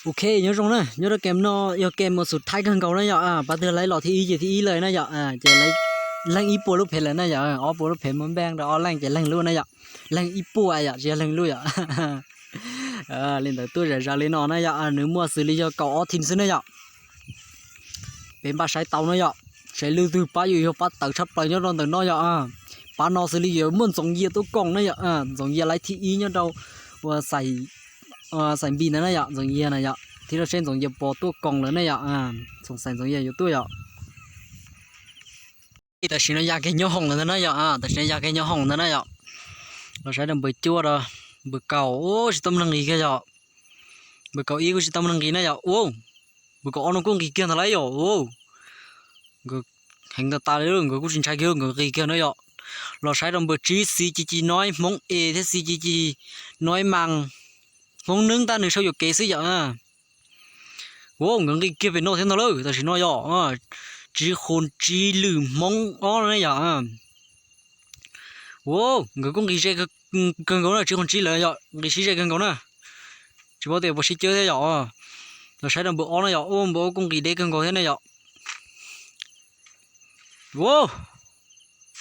Ok, nyob zoo na, nyob rau game no yog game mus xus thaib kawg nkaus na yom. Pab twg laiv los thib ib ces thib ib lawm na yom. Ces leej ib puas lub phem lawm na yom, ob puas lub phem muaj npeej rau ob leej ces leeg lub na yom. Leeg ib puas yom, tsis yog leeg lub yom. Li ntawd tuaj zam zam li no na yom, nws muaj xws li yog kaum ob team xwb na yom. Peb npaj saib tau na yom, saib leej twg pab yus yog pab tawv tshaj plaws nyob rau ntawm no yom. Pab no xws li yuav muaj Ntxoov Yias tuaj koom na yom, Ntxoov Yias laiv thib ib nyob rau ua xais npis ntawd na yom, Ntxoov Yias na yom, thiab rau seb Ntxoov Yias puas tuaj koom lawm na yom, xoom xais Ntxoov Yias yuav tuaj yom. Tam sim no ya kiag nyob hoom lawm ntag na yom, tam sim no ya kiag nyob hoom ntag na yom. Los saib rau npawg cuaj rau, npawg kaum tsis tau muaj neeg nqis kiag yom. Npawg kaum ib kuj tsis tau muaj neeg nqis na yom. Npawg kaum ob no kuj nqis kiag ntag lauj yom. Nkawd heev tas tas li, nkawd kuj tsis ntshai kiag, nkawd nqis kiag na yom. Los saib rau npawg tsib xi ci ci noib hmoob es thiab xi ci ci noib mas hmoob neeb tab nws sau yuam kev xwb yom. Ua nkawd nqis kiag pem no thiab ntag lauj, tam sim no yom. Tsib qhus tsib lwm hmoob ob ne yom. Ua nkawd kuj nqis ze kawg nkaus na, tsib qhus tsib lawm yom, nqis sib ze kawg nkaus na. Tsis paub tias puas sib cawb thiab yom. Los saib rau npawg ob na yom, ua npawg ob kuj nqis deb kawg nkaus thiab na yom. Ua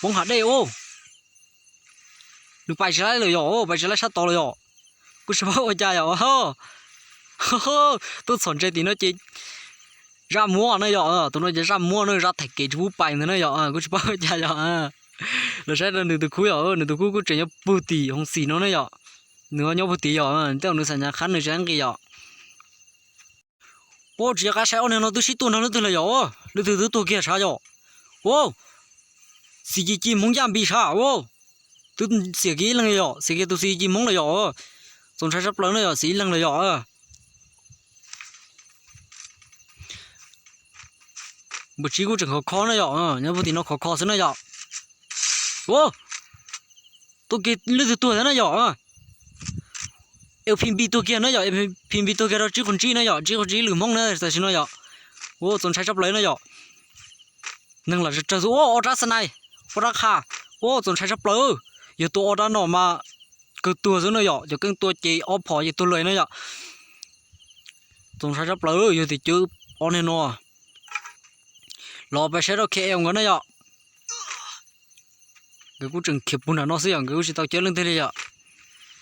poob hav dej ua, nws pais tsis laib lawm yom, pais tsis laib sab tod lawm yom. Kuj tsis paub ua cas yom. Tuaj txhom ntse tim no ces zaj muab na yom, tus no ces zaj muab na, zaj thaiv kev tsis pub pais ntawd na yom, kuj tsis paub ua cas yom. Los saib rau nws tus khub yom, nws tus khub kuj tseem nyob puag tim hoov xim no na yom. Nws nyob puag tim yom, tej zaum nws xam nyas qhab nws tsis nqis yom. Ua tsis nco qab saib ob niag no twb sib tua nrog leej twg lawm yom, leej twg twb tuag kiag sav yom. Ua xim ci ci hmoob yaj npis sav ua, twb xiam kiag ib leeg yom, xiam kiag tus xim ci ci hmoob lawm yom. Txaus ntshai sab plaws na yom, xiam ib leeg lawm yom. Npawg tsib kuj tseem khov kho na yom, nyob puag tim no khov kho xwb na yom. Ua tuaj kiag leej twg tuag thiab na yom. L P B tuag kiag na yom, L P B tuag kiag rau tsib qhus tsib na yom, tsib qhus tsib lwm hmoob na tam sim no yom. Ua txaus ntshai sab plaws na yom. Neeg lam tsawg xwb, ua ob rab xab nais, ob rab qha, ua txaus ntshai sab plaws. Yog tua ob rab no mas kawg tuag xwb na yom, cov keej tua ces ob phom ces tuag lawm na yom. Txaus ntshai sab plaws yog tias cawb ob niag no. Los pais saib rau K L nkawd na yom. Nkawd kuj tseem khiav puag nram no xwb yom, nkawd kuj tsis tau cawb leej twg li yom.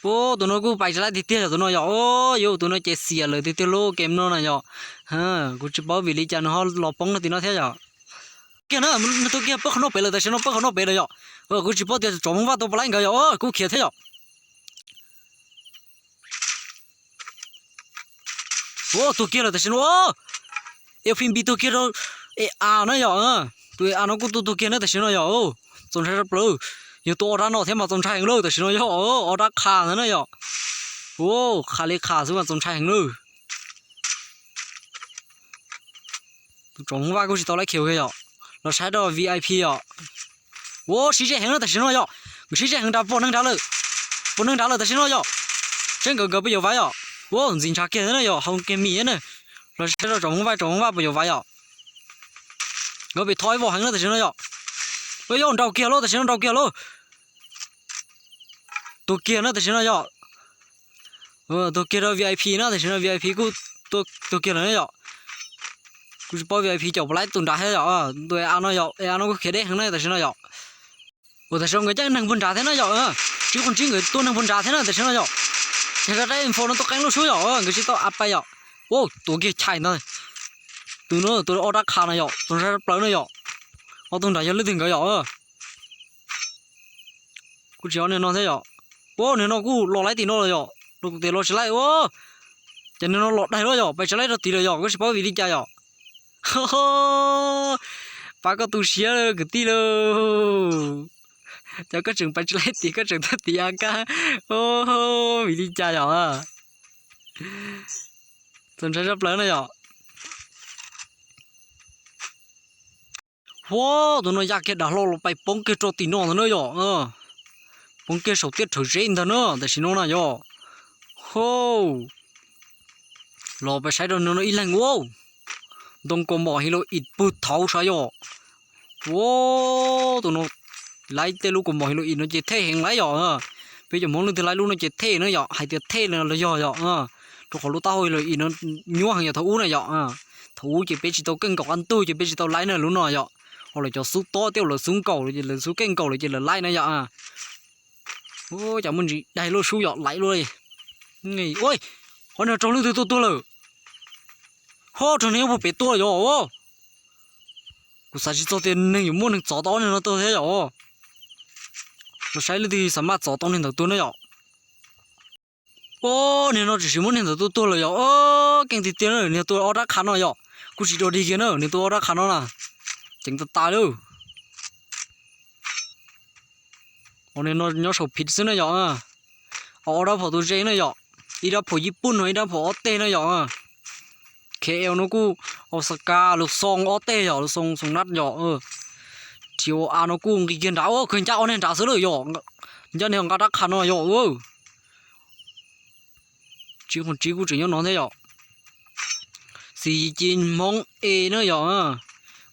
Ua tus no kuj pais tsis laib tiag tiag yom, tus no yom, yuav tus no ces xiam lawm tiag tiag lub game no na yom. Kuv tsis paub vim li cas nws ho los poob rau tim no thiab yom. Kiag na, nws tua kiag pawg qhov no pem lawm, tam sim no pawg qhov no pem lawm yom. Kuv tsis paub tias tsov Hmoob Vaj tua puas laib nkawd yom, kuj khiav thiab yom. Ua tuag kiag lawm tam sim no. L P B tuag kiag rau A A na yom. Tus A A no kuj tuag tuag kiag na tam sim no yom. Txaus ntshai sab plaws. Yog tua ob rab no thiab mas txaus ntshai heev lawm tam sim no yog ob rab qha ntawd na yom. Ua qha li qha xwb mas txaus ntshai heev lawm. Tus tsov Hmoob Vaj kuj tsis tau laib khiav kiag yom. Los saib rau V I P yom. Ua sib zej heev na tam sim no yom. Nkawd sib zej heev nrad, pom neeg nrad lawm. Pom neeg nrad lawm tam sim no yom. Seb nkawd nkawd puas yuav vaiv yom. Ua ntxim ntshav kiag na yom, haus kiag mis na. Los saib rau tsov Hmoob Vaj, tsov Hmoob Vaj puas yuav vaiv yom. Nkawd pem thov ib voj heev na tam sim no yom. Ua yog nraus kiag lauj, tam sim no nraus kiag lauj. Tuag kiag na tam sim no yom. Tuag kiag rau V I P na tam sim no, V I P kuj tuag kiag lawm na yom. Kuj tsis paub V I P caum puas laib tus nrad thiab yom. Tus A A no yom, A A no kuj khiav deb heev na tam sim no yom. Ua tam sim no nkawd caij neeg puag nrad thiab na yom. Tsib qhov tsib nkawd tua neeg puag nrad thiab na tam sim no yom. Ces rau daim info no tuaj qeeb lub sub yom, nkawd tsis tau a pais yom. Ua tuag kiag chais ntag. Tus no tua ob rab qha na yom, tus nrad plaws na yom. Ob tug nrad yog leej twg nkawd yom. Kuj tsis yog niag no thiab yom. Ua niag no kuj los laib tim no lawm yom, los kuv tias los tsis laib ua. Ces niag no los daig lawm yom, pais tsis laib rau tid lawm yom, kuj tsis paub vim li cas yom. Pab koj tu siab lawm kwv tij lauj. Ces koj tseem pais tsis laib tid, koj tseem tuaj tim A K, vim li cas yom. Txaus ntshai sab plaws na yom. Huab, tus no ya kiag dav hlau los pais poob kiag rau tim no ntag na yom. Poob kiag saum tiaj rhawv zeb ntag na tam sim no na yom. Hov, los pais saib rau no ib leeg ua ntoo kaus mom his lo it pug thaud sav yom. Ua, tus no laib tej lub kaus mom his lo it no ces thej heev laib yom. Peb cov Hmoob leej twg laib lub no ces thej na yom, hais tias thej los yog yom. Qhov lub taub hau ib los ib no nyuaj heev yog thaum ub na yom. Thaum ub ces peb tsis tau keej nkaum qab ntug ces peb tsis tau laib na, lub no yom. Ho lawv cov xub tob tej lawv xub nkaum lawm ces lawv xub keej nkaum lawm ces lawv laib na yom. Ua cas muaj ntsis daig luaj sub yom, laib luaj li. Ua, qhov no raug leej twg tua tuag lawm? Ho raug neeg nyob puag pem tua yom. Kuv xav tsis txog tias neeg yuav muaj neeg txov tau ob niag no tuag thiab yom. Los saib leej twg xav maj txov tau niag ntawd tuag na yom. Ua, niag no tseem sim muab niag ntawd tua tuag lawm yom. Keej tiag tiag na, niag tua ob rab qha no yom. Kuj tsis dua dig kiag na, niag tua ob rab qha no na. Ceev tas tas lawm. Niag no nyob saum phim xwb na yom. Ob rab phom tus ze na yom. Ib rab phom yib puj no, ib rab phom ob teg na yom. K L no kuj Osaka lus xoo ob teg yom, lus xoo xoo nab yom. T O A no kuj nqis kiag nrad, kawg ncaj ob niag nrad xwb lawm yom. Ncaj niag nqa rab qha no yom. Tsib qhov tsib kuj tseem nyob no thiab yom. Xi ci Hmoob e na yom.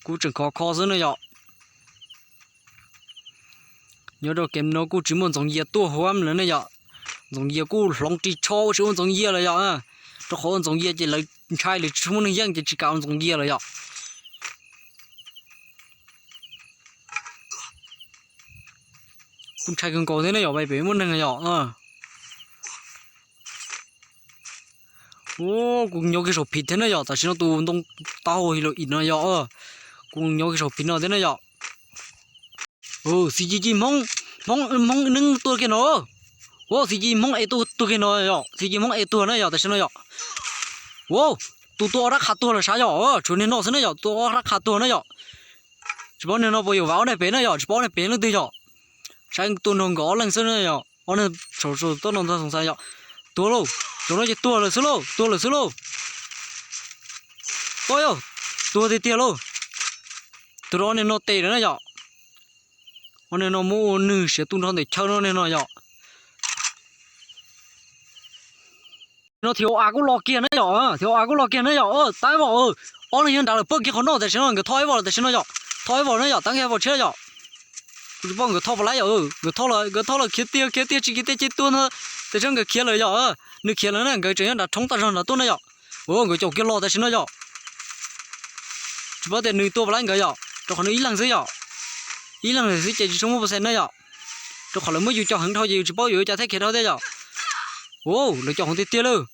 Kuj tseem khov kho xwb na yom. Nyob rau kem no kuj tsis muaj ntxoov yias tuaj huam lawm ne yom. Ntxoov yias kuj hloov ris tsho ua tsis ua ntxoov yias lawm yom. Rau qhov ua ntxoov yias ces lawv ntshai lawv tsis muaj neeg yeej ces tsis kam ua ntxoov yias lawm yom. Kuj ntshai kawg nkaus thiab ne yom, pem muaj neeg yom. Kuj nyob kiag saum phim thiab na yom, tam sim no tus ntoo taub hau his los im no yom. Kuj nyob kiag saum phim no thiab na yom. Xi ci ci Hmoob, Hmoob, Hmoob neeb tuag kiag no. Ua xi ci Hmoob es tuag kiag no yom, xi ci Hmoob es tuag na yom, tam sim no yom. Ua, tus tua ob rab qha tuag lawm sav yom, tshuav niag no xwb na yom, tua ob rab qha tuag na yom. Tsis paub niag no puas yuav vam ob niag pem na yom, tsis paub ob niag pem leej twg yom. Saib tuaj nrog nkawd ob leeg xwb na yom, ob niag saum saum toj no ntag xoo xav yom. Tuag lauj, zaum no ces tuag lawm xwb lauj, tuag lawm xwb lauj. Ua yog, tuag tiag tiag lauj. Tuag rau ob niag no tes lawm na yom. Ob niag no muab ua nws siav tu nrho ntawm chaw no niag no yom. No thiv a kuj los kiag na yom, thiv a kuj los kiag na yom, tab voj, ob leeg nyob nrad lawm pawg kiag qhov no tam sim no nkawd thoj ib voj lawm tam sim no yom, thoj ib voj na yom, tab nkawd voj tshiab yom. Kuv tsis paub nkawd thoj puas laib yom, nkawd thoj lawm, nkawd thoj lawm khiav tiag khiav tiag tsis khiav tiag ces tuag ntag, tam sim no nkawd khiav lawm yom, nws khiav lawm na, nkawd tseem nyob nrad rhoob tag zog nrad tuaj na yom. Ua nkawd caum kiag los tam sim no yom. Tsis paub tias nws tua puas laib nkawd yom, rau qhov nws ib leeg xwb yom. Ib leeg xwb ces tsis tshua muaj pes xees na yom, rau qhov lawv muab yus caum heev dhau ces yus tsis paub yuav ua cas thiaj khiav dhau thiab yom. Ua lawv caum heev tiag tiag lawm.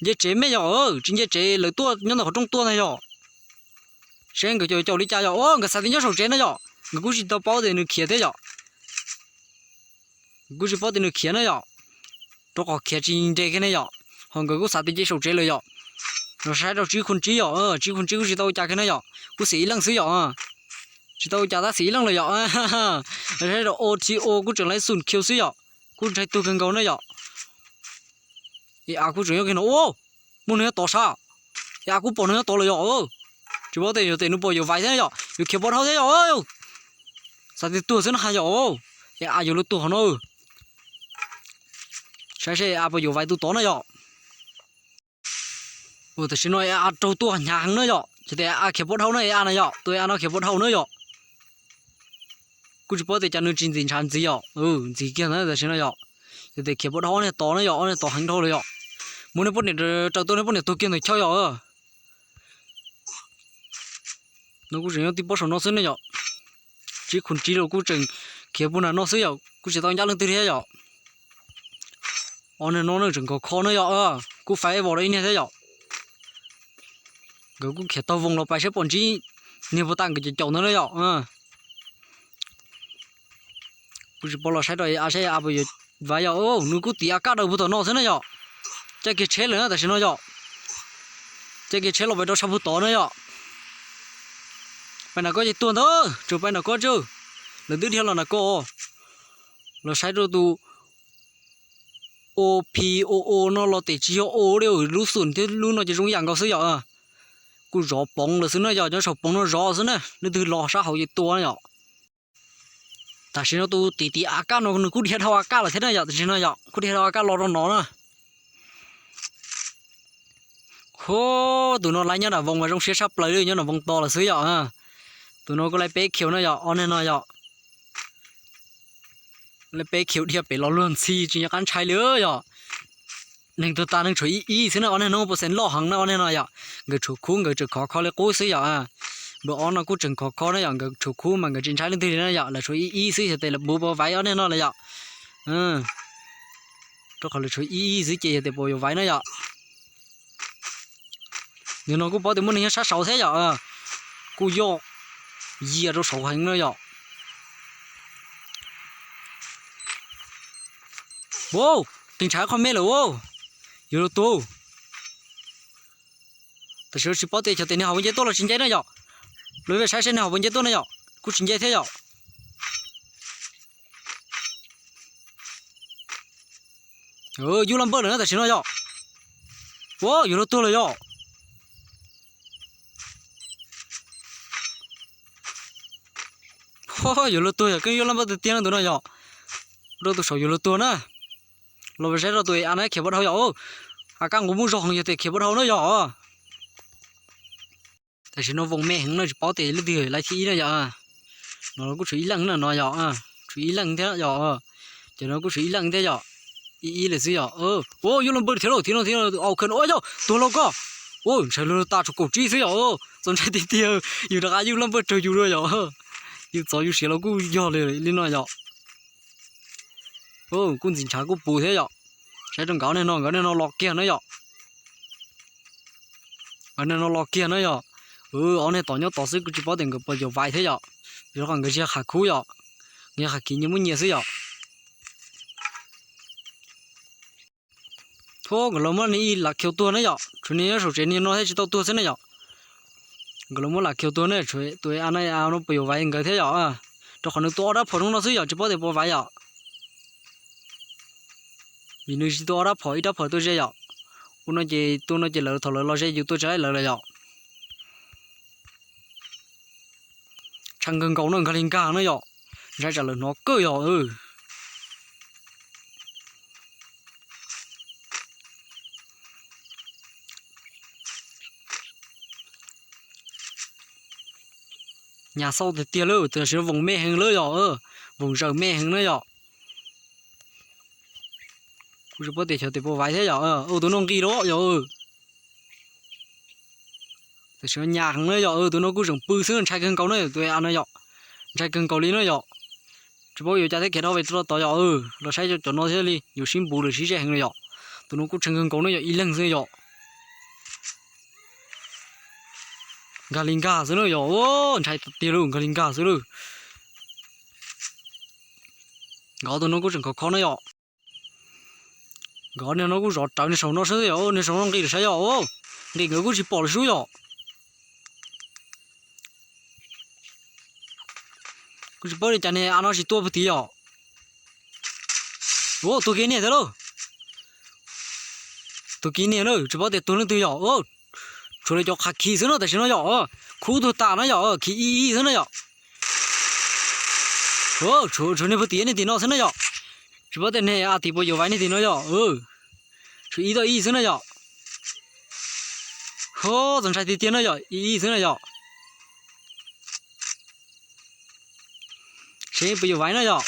Nce tsev me yom, tsis nce tsev lawv tuaj nyob ntawm qhov rooj tuaj ntag yom. Saib nkawd caum caum li cas yom, ua nkawd xav tias nyob saum tsev na yom, nkawd kuj tsis tau paub tias nws khiav thiab yom. Kuj tsis paub tias nws khiav na yom, rau qhov khiav tsis nres kiag ne yom, ho nkawd kuj xav tias nce saum tsev lawm yom. Los saib rau tsib khun tsib yom, tsib khun tsib kuj tsis tau ua cas kiag na yom, kuj xim ib leeg xwb yom. Tsis tau ua cas tab xim ib leeg lawm yom. Los saib rau O T O kuj tseem laiv xum khiu xwb yom, kuj ntshai tuag kawg nkaus na yom. Es a kuj tseem nyob kiag no, muaj neeg nyob tod sab, es a kuj pom neeg nyob tod lawm yom. Tsis paub tias yog tes nws puas yuav vaiv thiab yom, yuav khiav puas dhau thiab yom. Xav tias tuag xwb no yom, es a yuav luag tuag qhov no. Saib seb a puas yuav vaiv tus tod na yom. Tam sim no a raug tuaj hnyav heev na yom, ces tes a khiav puas dhau na a na yom, tus a no khiav puas dhau na yom. Kuj tsis paub tias cas nws tsis ntxim ntshav ntxiv yom, ntxiv kiag na tam sim no yom. Ces tes khiav puas dhau ob niag tod na yom, ob niag tod heev dhau lawm yom. Muab nej poj niam raws tuaj, nej poj niam tuag kiag ntawm chaw yom. No kuj tseem nyob tib pob saum no xwb ne yom. Tsib khun tsib los kuj tseem khiav puag nram no xwb yom, kuj tsis tau ncaj leej twg thiab yom. Ob niag no tseem nkag kho na yom, kuj faib vos rau ib niag thiab yom. Nkawd kuj khiav taug voos los pais saib pom ntsib niag puag ta nkawd caum caum ntawd na yom. Kuj tsis paub los saib rau a saib a puas yuav vaiv yom, nws kuj tiv a kaj daws puag tom no xwb na yom. Caij kiag tsheb lawm na tam sim no yom. Caij kiag tsheb los pais rau sab puag tod na yom. Pais nram ko ces tuag ntag, tseem pais nram ko tso. Lawv twb dhia los nram ko. Los saib rau tus O P O O no los tes tsis yog O li, lub xum thiab lub no ces zoo yam nkaus xwb yom. Kuj zov poov lawm xwb na yom, nyob saum poov no zov xwb na, leej twg los sab hauv ces tua na yom. Tam sim no tus tiv tiv a kaj no nws kuj dhia dhau a kaj lawm thiab na yom, tam sim no yom, kuj dhia dhau a kaj los rau no na. Ho, tus no laib nyob nram voos mas zoo siab tshaj plaws li, nyob nram voos tos lawm xwb yom. Tus no kuj laib peb khiaus na yom, ob niag no yom. Laib peb khiaus dhia pem los luag ntxhi tsis nco qab ntshai li yom. Neeg tuag tas neeg tshuav ib ib xwb na, ob niag no puas xeem loj heev na, ob niag no yom. Nkawd tshuav khub nkawd tseem khov kho li qub xwb yom. Npawg ob no kuj tseem khov kho na yom, nkawd tshuav khub mas nkawd tsis ntshai leej twg li na yom, lawv tshuav ib ib xwb, xyov tes lawv puas vaiv ob niag no lawm yom. Rau qhov lawv tshuav ib ib xwb ces xyov tes puas yuav vaiv na yom. Nim no kuj paub tias muaj neeg nyob sab saud thiab yom. Kuj yog yias rau saud heev na yom. Wow, tus ntshav qhov me lawm wow. Yuav luag tuag. Tam sim no tsis paub tias xyov tes nws ho puas nce tuaj los tsis nce na yom. Los saib seb nws ho puas nce tuaj na yom, kuj tsis nce thiab yom. Yub laj npawj lawm na tam sim no yom. Ua, yuav luag tuag lawm yom. Yuav luag tuag yom, keej yub laj npawj tiag tiag no tus no yom. Rau tus saum yuav luag tuag na. Los saib rau tus a na khiav puas dhau yom. A kaj nqus muaj zog heev yog tias khiav puas dhau na yom. Tam sim no voos me heev no tsis paub tias leej twg laiv thib ib na yom. No kuj tshuav ib leeg na no yom. Tshuav ib leeg thiab yom. Cov no kuj tshuav ib leeg thiab yom. Ib ib lawm xwb yom. Ua, yub laj npawj thiab lauj, thiab no thiab au kha no yog tuag lauj koj. Ua, ntshai luag tas tshuav kaum tsib xwb yom. Txaus ntshai tiag tiag, yus rov qab yub laj npawj raug yus dua yom. Yus txov yus siav los kuj yog li no yom. Kuj ntxim ntshav kuj puv thiab yom. Saib rau nkawd niag no, nkawd niag no los kiag na yom. Nkawd niag no los kiag na yom. Ob niag tom nyob tod xwb kuj tsis paub tias nkawd puas yuav vaiv thiab yom. Vim rau qhov nkawd tsis yog qhov khub yom. Nkawd yog qhov khiv nyias muaj nyias xwb yom. Thov nkawd los muab niag ib lam khiav tuag na yom, tshuav niag nyob saum tsev niag no thiaj tsis tau tuag xwb na yom. Nkawd los muab lam khiav tuag na, tus a no no puas yuav vaiv nkawd thiab yom. Rau qhov nws tua ob rab phom zoo no xwb yom, tsis paub tias puas vaiv yom. Vim nws tsis tua ob rab phom, ib rab phom tuaj ze yom. Ua no ces tua no ces lawv thaum lawv los ze yus tua tsis laib lawv lawm yom. Tshaj kawg nkaus no, nkag li nkag na yom. Ntshai tsam lawv hnov kawg yom. Nyas xauj tiag tiag lawm, tam sim no voos me heev lawm yom. Voos zaws me heev na yom. Kuj tsis paub tias xyov tes puas vaiv thiab yom. Tus no nqis los yom. Tam sim no nyas heev na yom, tus no kuj tseem pw xwb, ntshai kawg nkaus na tus a no yom. Ntshai kawg nkaus li na yom. Tsis paub yuav cas thiab, khiav dhau vim rau tod yom. Los saib cov no thiaj li yuav sib npuv lawm, sib zej heev na yom. Tus no kuj tshee kawg nkaus na yom, ib leeg xwb yom. Nkag li nkag xwb na yom, ntshai tiag lauj, nkag li nkag xwb lauj. Nkawd tus no kuj tseem khov kho na yom. Nkawd niag no kuj zov rawv niag saum no xwb yom, niag saum no nqis lawm saib yom. Nqis nkawd kuj tsis pom lawm sub yom. Kuj tsis paub li cas niag a no tsis tuaj puag tid yom. Ua, tuag kiag niag thiab lauj. Tuag kiag niag na, tsis paub tias tuag leej twg yom. Tshuav lawv cov qhav khiv xwb no tam sim no yom. Khub tuag tas na yom, khiv ib ib xwb na yom. Tshuav niag puag tid niag tim no xwb na yom. Tsis paub tias niag a tim puas yuav vaiv niag tim no yom. Tshuav ib tau ib xwb na yom. Ho, txaus ntshai tiag tiag na yom, ib ib xwb na yom. Seb puas yuav vaiv na yom.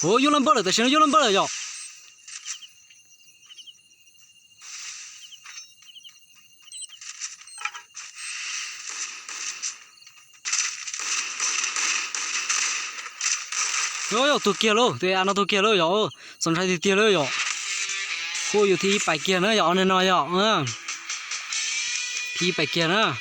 Ua, yuav laj npawj lawm, tam sim no yuav laj npawj lawm yom. Yog tuag kiag lauj, tus a no tuag kiag lauj yom. Txaus ntshai tiag tiag lauj yom. Kuj yus thib ib pais kiag na yom, niag no yom. Thib ib pais kiag na.